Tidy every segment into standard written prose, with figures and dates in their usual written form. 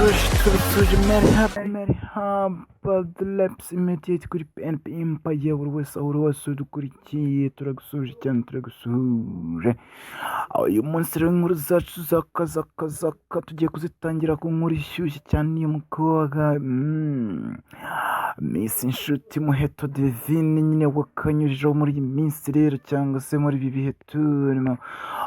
Turabisuje, merhaba merhaba, the laps immediate kuri PNP Empire. Buri wese aho uri wese udukurikiye, turagusuhuje cyane, turagusuhuje. Uyu munsi rero inkuru zacu zakazakazaka tugiye kuzitangira ku nkuru ishyushye cyane y'umukobwa Miss Inshuti Muheto Divine nyine wakanyujijeho muri iyi minsi rero, cyangwa se muri ibi bihe turimo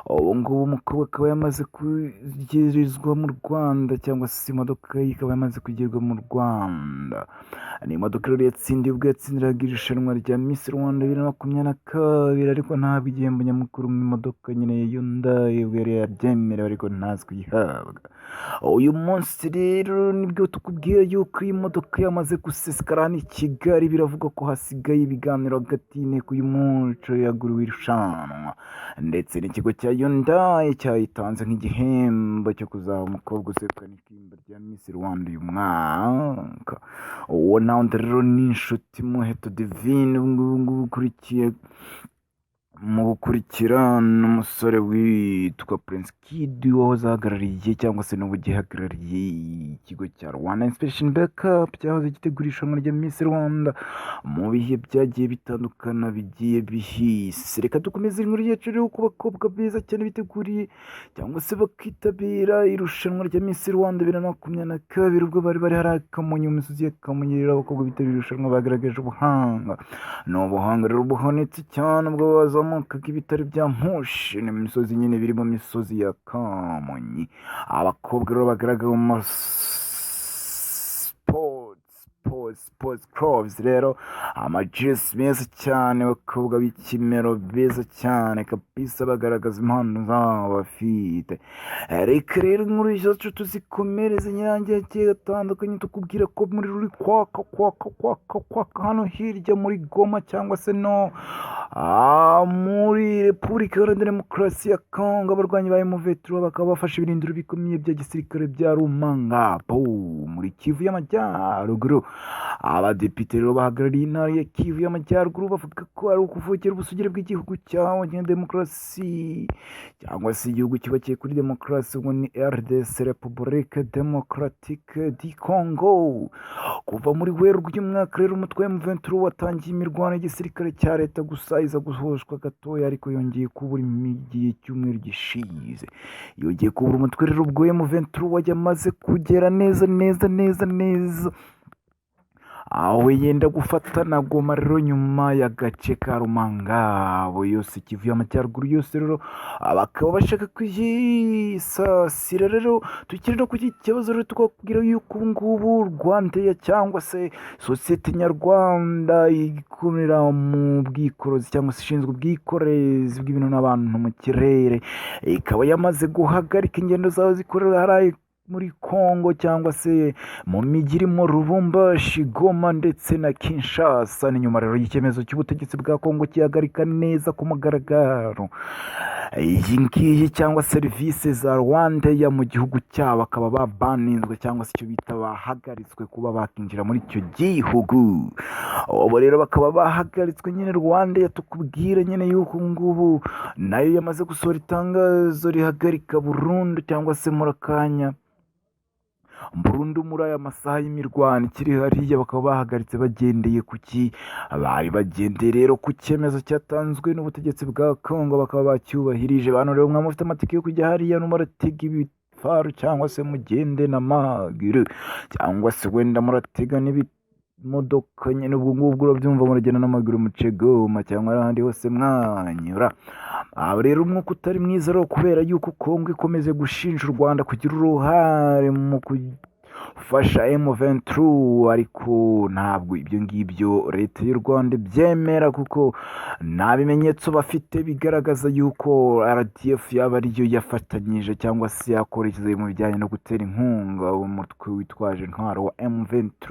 ubu ngubu. Umukobwa akaba yamaze kugerezwa mu Rwanda, cyangwa se imodoka ye ikaba yamaze kugerwa mu Rwanda. Ni imodoka rero yatsindiye ubwo yatsindiraga irushanwa rya Miss Rwanda 2022, ariko ntabwo igihembo nyamukuru mu imodoka nyine ya Hyundai, ubwo yari yabyemerewe ariko ntazi kuyihabwa. Uyu munsi rero nibwo tukubwira yuko iyi modoka yamaze gusesekara hano i Kigali. Biravugwa ko hasigaye ibiganiro hagati y'inteko y'umuco yaguriwe irushanwa ndetse n'ikigo cya Hyundai cyayitanze nk'igihembo cyo kuzaba umukobwa uzegukana ikamba rya Miss Rwanda uyu mwaka. Uwo nawe rero ni Inshuti Muheto Divine. Ubu ngubu ukurikiye mu gukurikira n'umusore witwa Prince Kid wahoze ahagarariye, cyangwa se n'ubu ugihagarariye, ikigo cya Rwanda Inspiration Backup cyahoze gitegura irushanwa rya Miss Rwanda mu bihe byagiye bitandukana bigiye bihise. Reka dukomeze inkuru yacu rero ku bakobwa beza cyane biteguriye cyangwa se bakitabira irushanwa rya Miss Rwanda 2022, ubwo bari bari hari Kamonyi, mu misozi ya Kamonyi. Rero abakobwa bitabiriye irushanwa bagaragaje ubuhanga. Ni ubuhanga rero buhanitse cyane ubwo bazamukaga ibitare bya Mpushi, ni imisozi nyine biri mu misozi ya Kamonyi. Abakobwa rero bagaragara mu ma sports clothes rero, amajesi meza cyane, abakobwa b'ikimero beza cyane kabisa, bagaragaza impano zabo bafite. Reka rero inkuru zacu tuzikomereze nyirange yagiye atandukanye, tukubwira ko muri ruri kwaka kwaka kwaka kwaka hano hirya muri Goma, cyangwa se no muri Repubulika Iharanira Demokarasi ya Kongo. Abarwanyi ba M23 bakaba bafashe ibirindiro bikomeye bya gisirikare bya Rumangabo muri Kivu y'Amajyaruguru. Abadepite rero bahagarariye intara ya Kivu y'Amajyaruguru bavuga ko ari ukuvogera ubusugire bw'igihugu cyawo demokarasi, cyangwa se igihugu cyubakiye kuri demokarasi, ubwo ni RDC, République Démocratique du Congo. Kuva muri Werurwe uyu mwaka rero, umutwe wa M23 watangiye imirwano y'igisirikare cya leta, gusa iza guhoshwa gatoya, ariko yongeye kubura igihe cy'umweru gishize. Yongeye kubura umutwe rero ubwo M23 yamaze kugera neza neza neza neza aho yenda gufata na Goma rero, nyuma y'agace ka Rumangabo yose, Kivu y'Amajyaruguru yose rero bakaba bashaka kuyisasira. Rero tukiri no ku iki kibazo rero, twakubwira yuko ubu ngubu Rwandair, cyangwa se sosiyete nyarwanda ikorera mu bwikorezi, cyangwa se ishinzwe ubwikorezi bw'ibintu n'abantu mu kirere, ikaba yamaze guhagarika ingendo zawe zikorera hariya muri Congo, cyangwa se mu mijyi irimo Lubumbashi, Goma ndetse na Kinshasa. Ni nyuma rero y'icyemezo cy'ubutegetsi bwa Congo kihagarika neza ku mugaragaro iyi ngiyi, cyangwa serivisi za Rwandair mu gihugu cyabo, bakaba babaninzwe, cyangwa se icyo bita bahagaritswe kuba bakinjira muri icyo gihugu. Ubu rero bakaba bahagaritswe nyine. Rwandair tukubwira nyine yuko ubu ngubu nayo yamaze gusohora itangazo rihagarika burundu, cyangwa se muri akanya burundu, muri aya masaha y'imirwano ikiri hariya, bakaba bahagaritse bagendeye ku ki bari bagendeye rero ku cyemezo cyatanzwe n'ubutegetsi bwa Congo, bakaba bacyubahirije. Bantu rero mwaba mufite amatike yo kujya hariya, muratega ibifaru cyangwa se mugende n'amaguru, cyangwa se wenda muratega n'ibimodoka nyine, ubwo ngubwo urabyumva, muragenda n'amaguru muce Goma cyangwa ahandi hose mwanyura. Aha rero umwuka utari mwiza rero, kubera yuko Congo ikomeze gushinja u Rwanda kugira uruhare mu gufasha M23, ariko ntabwo ibyo ngibyo leta y'u Rwanda ibyemera, kuko nta bimenyetso bafite bigaragaza yuko RDF yaba ariyo yafatanyije cyangwa se yakoresheje mu bijyanye no gutera inkunga umutwe witwaje intwaro wa M23.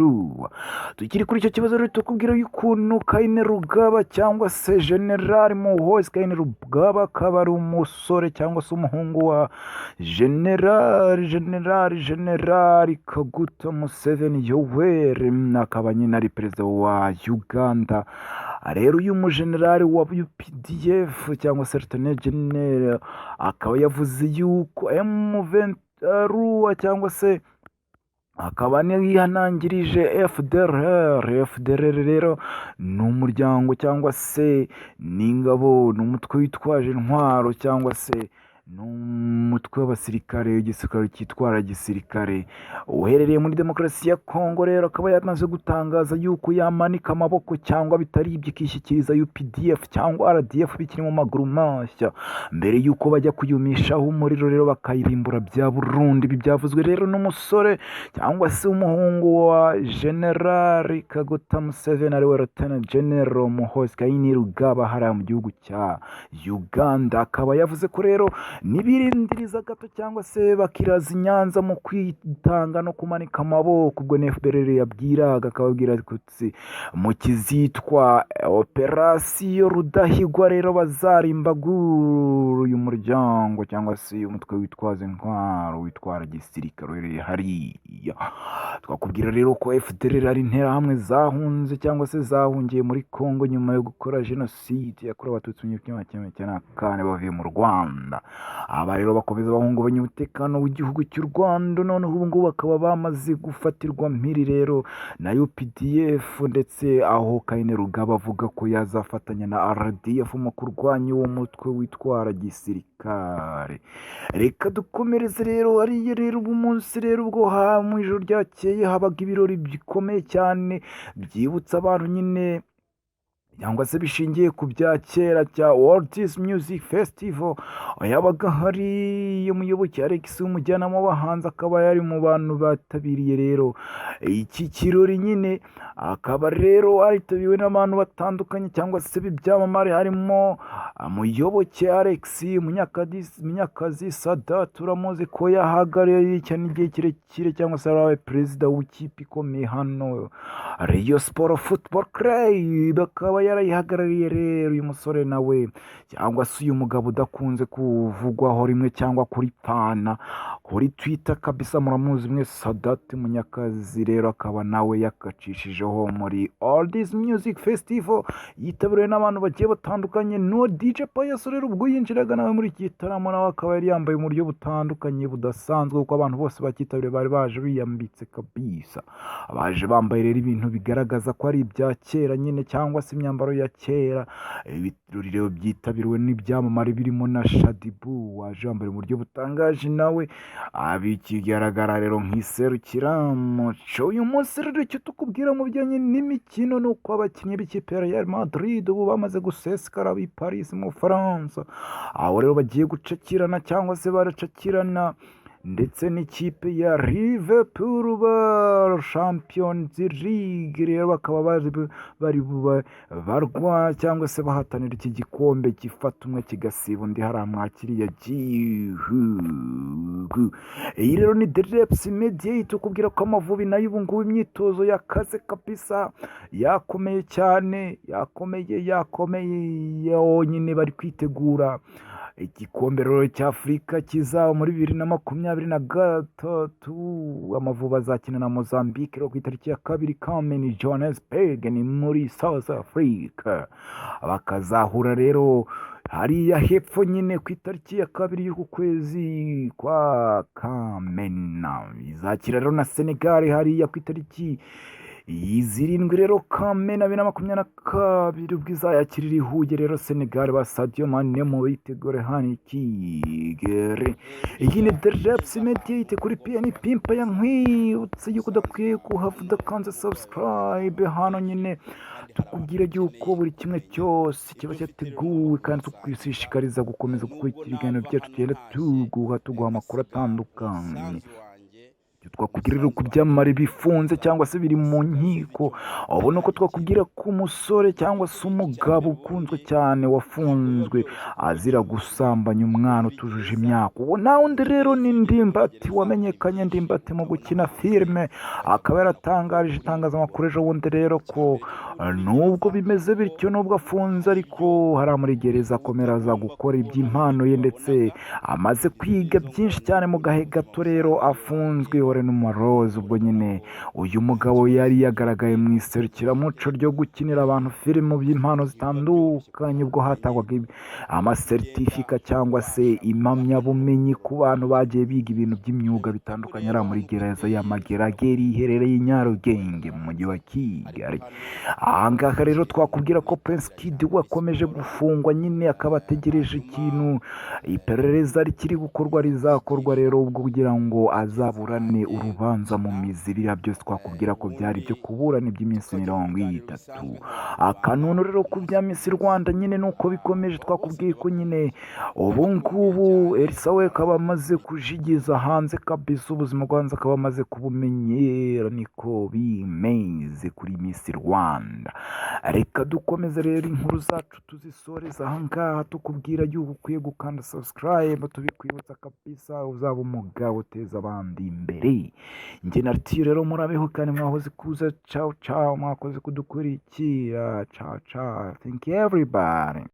Tukiri kuri icyo kibazo rero, tukubwira y'ukuntu Kainerugaba, cyangwa se General Muhoozi Kainerugaba, akaba ari umusore cyangwa se umuhungu wa General Kaguta Museveni Yoweri, akaba nyine ari perezida wa Uganda. Rero uyu mujenerali wa UPDF, cyangwa se Lieutenant General, akaba yavuze yuko M23 cyangwa se Akaba niyihanangirije FDLR. FDLR rero ni umuryango cyangwa se ni ingabo, ni umutwe witwaje intwaro cyangwa se ni umutwe w'abasirikare, igisirikare cyitwara gisirikare, uherereye muri Demokarasi ya Kongo. Rero akaba yamaze gutangaza yuko yamanika amaboko cyangwa bitari ibyo ikishyikiriza UPDF cyangwa RDF bikiri mu maguru mashya, mbere yuko bajya kuyumishaho umuriro rero bakayirimbura bya burundu. Ibi byavuzwe rero n'umusore cyangwa se umuhungu wa General Kaguta Museveni, ariwe Lieutenant General Muhoozi Kainerugaba, hariya mu gihugu cya Uganda. Akaba yavuze ko rero nibirindiriza gato cyangwa se bakiraza i Nyanza mu kwitanga no kumanika amaboko, ubwo ni FDLR yabwiraga, akababwira ati mu kizitwa Operasiyo Rudahigwa rero bazarimbagura uyu muryango cyangwa se umutwe witwaza intwaro witwara gisirikare uherereye hariya. Twakubwira rero ko FDLR ari interahamwe zahunze cyangwa se zahungiye muri Congo nyuma yo gukora jenoside yakorewe Abatutsi mu 1994 bavuye mu Rwanda. Aba rero bakomeza bahungabanya umutekano w'igihugu cy'u Rwanda, noneho ubu ngubu bakaba bamaze gufatirwa mpiri rero na UPDF, ndetse aho Kainerugaba avuga ko yazafatanya na RDF mu kurwanya uwo mutwe witwara gisirikare. Reka dukomereze rero hariya. Rero ubu munsi rero ubwo mu ijoro ryakeye habaga ibirori bikomeye cyane byibutsa abantu nyine cyangwa se bishingiye ku bya kera cya World Music Festival, yabaga hari Umuyoboke Alex, umujyanama w'abahanzi, akaba yari mu bantu batabiriye rero iki kirori nyine. Akaba rero aritabiriwe n'abantu batandukanye cyangwa se b'ibyamamare, harimo Muyoboke Alex, Munyakazi Sadat, uramuzi ko yahagarariye cyane igihe kirekire cyangwa se yarabaye perezida w'ikipe ikomeye hano, Rayon Sport Football Club, akaba yarayihagarariye. Rero uyu musore nawe cyangwa se uyu mugabo udakunze kuvugwaho rimwe cyangwa kuri pana kuri Twitter kabisa, muramuzi mwe, Sadat Munyakazi, rero akaba nawe yakacishijeho muri All This Music Festival yitabiriwe n'abantu bagiye batandukanye. No DJ Payaso rero ubwo yinjiraga nawe muri iki gitaramo, nawe akaba yari yambaye mu buryo butandukanye budasanzwe, kuko abantu bose bakitabiriye bari baje biyambitse kabisa, baje bambaye rero ibintu bigaragaza ko ari ibya kera nyine cyangwa se imyambaro ya kera. Ibirori rero byitabiriwe n'ibyamamare birimo na Shaddyboo waje wambaye mu buryo butangaje nawe, bikigaragara rero nk'iserukiramuco. Uyu munsi rero icyo tukubwira mu bijyanye n'imikino ni uko abakinnyi b'ikipe ya Real Madrid ubu bamaze gusesekara b'i Paris mu Bufaransa, aho rero bagiye gucakirana cyangwa se baracakirana ndetse n'ikipe ya Liverpool ba Champions League. Rero bakaba bari barwana cyangwa se bahatanira iki gikombe gifata umwe kigasiba undi hariya mwa kiriya gihugu. Iyi rero ni Dereps Media, tukubwira ko Amavubi nayo ubu ngubu imyitozo yakaze kabisa, yakomeye cyane, yakomeye, yakomeye yonyine, bari kwitegura igikombe rero cy'Afurika kizaba muri 2023. Amavubi azakina na Mozambique rero ku itariki ya 2 Kamena, Johannesburg, ni muri South Africa. Bakazahura rero hariya hepfo nyine ku itariki ya 2 y'uku kwezi kwa Kamena. Izakira rero na Senegal hariya ku itariki 7 rero Kamena 2022, ubwo izayakirira i Huye rero Senegal. Ba Sadio Mane mu bitegure hano i Kigali. Iyi ni The Reps Mediate kuri PN Pimpa, ya nkwibutse yuko udakwiye kuhava udakanze subscribe. Hano nyine tukubwira yuko buri kimwe cyose kiba cyateguwe, kandi tukwishishikariza gukomeza gukurikira ibiganiro byacu tugenda tuguha amakuru atandukanye. Twakubwira rero ku byamamare bifunze cyangwa se biri mu nkiko, ubona ko twakubwira ko umusore cyangwa se umugabo ukunzwe cyane wafunzwe azira gusambanya umwana utujuje imyaka. Uwo nawe undi rero ni Ndimbati, wamenyekanye Ndimbati mu gukina filime, akaba yaratangarije itangazamakuru ejo bundi rero ko nubwo bimeze bityo, nubwo afunze ariko hariya muri gereza akomeza gukora iby'impano ye, ndetse amaze kwiga byinshi cyane mu gahe gato rero afunzwe. Nicole n'Umuroza. Ubwo nyine uyu mugabo yari yagaragaye mu iserukiramuco ryo gukinira abantu filime by'impano zitandukanye, ubwo hatangwaga amasertifika cyangwa se impamyabumenyi ku bantu bagiye biga ibintu by'imyuga bitandukanye, ari muri gereza ya Mageragere iherereye i Nyarugenge mu mujyi wa Kigali. Ahangaha rero twakubwira ko Prince Kid we akomeje gufungwa nyine, akaba ategereje ikintu iperereza rikiri gukorwa rizakorwa rero ubwo kugira ngo azaburane urubanza mu mizi. Biriya byose twakubwira ko byari ibyo kuburana iby'iminsi 30. Akanunu rero ku bya Miss Rwanda nyine nuko bikomeje, twakubwiye ko nyine ubu ngubu Elsa we akaba amaze kujigiza hanze kabisa, ubuzima bwo hanze akaba amaze kubumenyera, niko bimeze kuri Miss Rwanda. Reka dukomeze rero inkuru zacu tuzisoreza ahangaha, tukubwira yuko ukwiye gukanda subscribe, tubikwibutsa kabisa, uzaba umugabo uteza abandi imbere. Njye na Arthur rero murabeho kandi mwahoze kuza. Ciao ciao, mwakoze kudukurikira. Ciao ciao, thank you everybody.